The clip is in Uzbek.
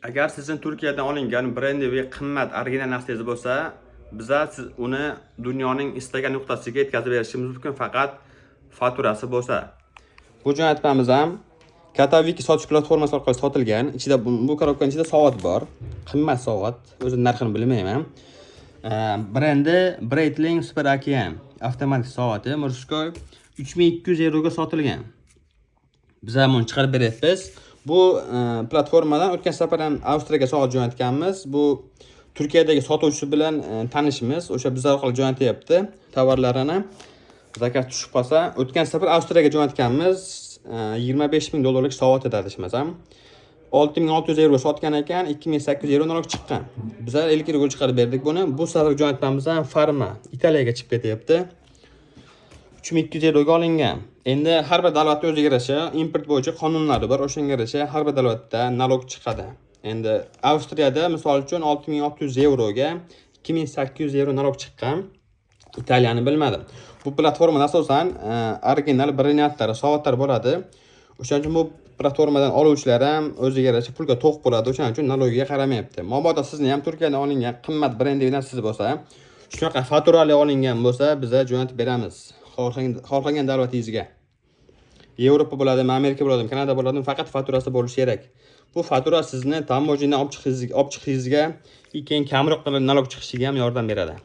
Agar sizning Turkiyadan olingan брендовый, qimmat, original narsangiz bo'lsa, biza siz uni dunyoning istagan nuqtasiga yetkazib berishimiz mumkin, faqat faturasi bo'lsa. Bu jo'natmamiz ham Catawiki sotish platformasi orqali sotilgan. Ichida bu korobkaning ichida soat bor. Qimmat soat. O'zi narxini bilmayman. Brendi Breitling Super Ocean avtomatik soati мужской 3200 yevroga sotilgan. Biz ham uni chiqarib beryapmiz. Bu platformadan o'tgan safar ham Avstriyaga soat jo'natganmiz. Bu Turkiyadagi sotuvchi bilan tanishimiz, o'sha bizlar orqali jo'natyapti tovarlarini. Заказ tushib qolsa, o'tgan safar Avstriyaga jo'natganmiz. 25 ming dollarlik soat edi adashmasam. 6600 yevro sotgan ekan, 2800 yevro налог chiqqan. Bizlar 50 yevroga chiqarib berdik buni. Bu safar jo'natmamiz ham Farma Italiyaga chiqib ketyapti. 3200 yevroga olingan. Endi har bir davlatda o'ziga yarasha import bo'yicha qonunlari bor. O'shanga yarasha har bir davlatda налог chiqadi. Endi Avstriyada, misol uchun, 6600 yevroga 2800 yevro налог chiqqan. Italiyani bilmadim. Bu platformada asosan original brendlar, soatlar bo'ladi. O'shaning uchun bu platformadan oluvchilar ham o'ziga yarasha pulga to'q bo'ladi. O'shaning uchun налог iga qaramayapti. Mabodo sizni ham Turkiyadan olingan qimmat брендовый narsangiz bo'lsa, shunaqa faturali olingan bo'lsa, biza jo'natib beramiz. Xohlagan davlatingizga. Yevropa bo'ladimi, Amerika bo'ladimi, Kanada bo'ladimi, faqat faturasi bo'lishi kerak. Bu fatura sizni таможня dan olib chiqishingizga, keyin kamroq налог chiqishiga ham yordam beradi.